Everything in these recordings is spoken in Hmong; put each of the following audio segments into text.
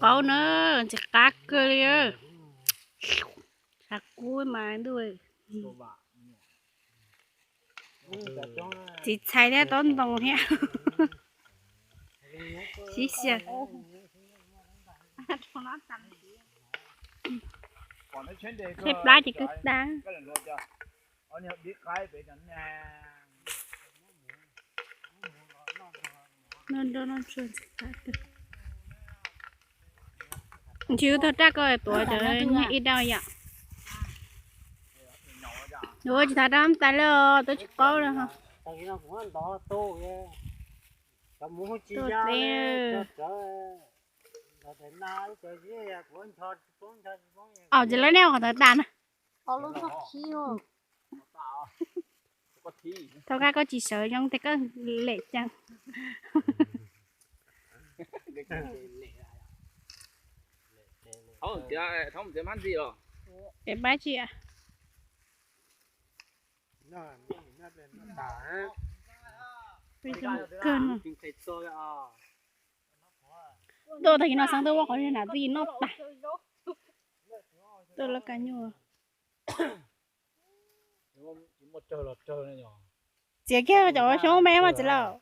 Qaub na, ntxim qab kawg li. Tshav kub mas ntuj. Txiv txhais thiab tob ntoo thiab. Sib xyaw. Tshaib plab ces kawg tag. Ntshe wb tag raj koj tuav cov ib daim yom. Yuav tsis tag raj tas li, tuav tsis qaub li. Tuav teb. Aub, ces lawv nej ua qhov ntawd tas na. Thaum koj tsis sawv zoo tes koj lem ceev. Es pab tsi. Tuaj tag kis no xeeb tuaj ua qhov na twb yim noj tas. Tuaj lawv kab nyuj. Txiav kiag cov xyoob me mas txiv laus.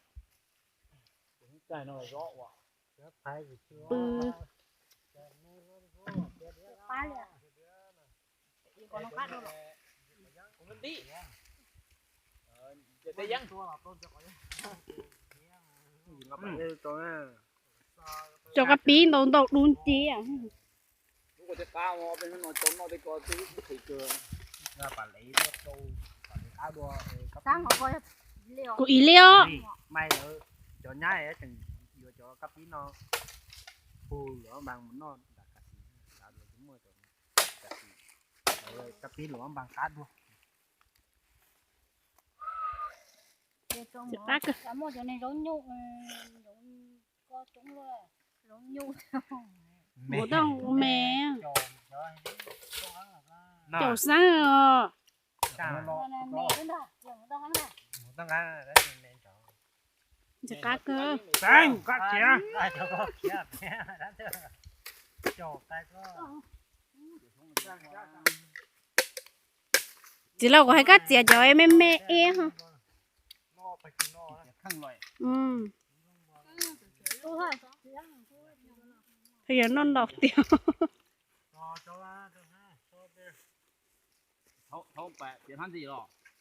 Pw. Cov kab pib ntau ntau dub nciab. Kuv ib liab. Cov nyab tseem yuav cov kab pib no pug luam npas mus noj nram kas xis, nrad luag tsis muaj cov kas xis, kab pib luam npas qab dua. Mus tau me. Caum xeeb os. Ntxim qab kawg. Txiv laus, kuv hais koj txiav cov me me ib ho. Yog noj ntau tiag.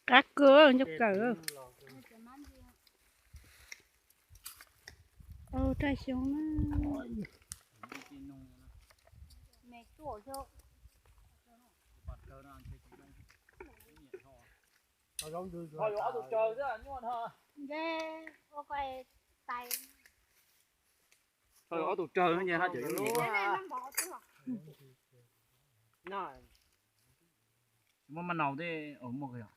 Qab kawg, ncauj kawg. Raj xyoob na. Ob tug rawg no ces haj tseem yooj yim. Muaj maj nau tej muaj kawg yom.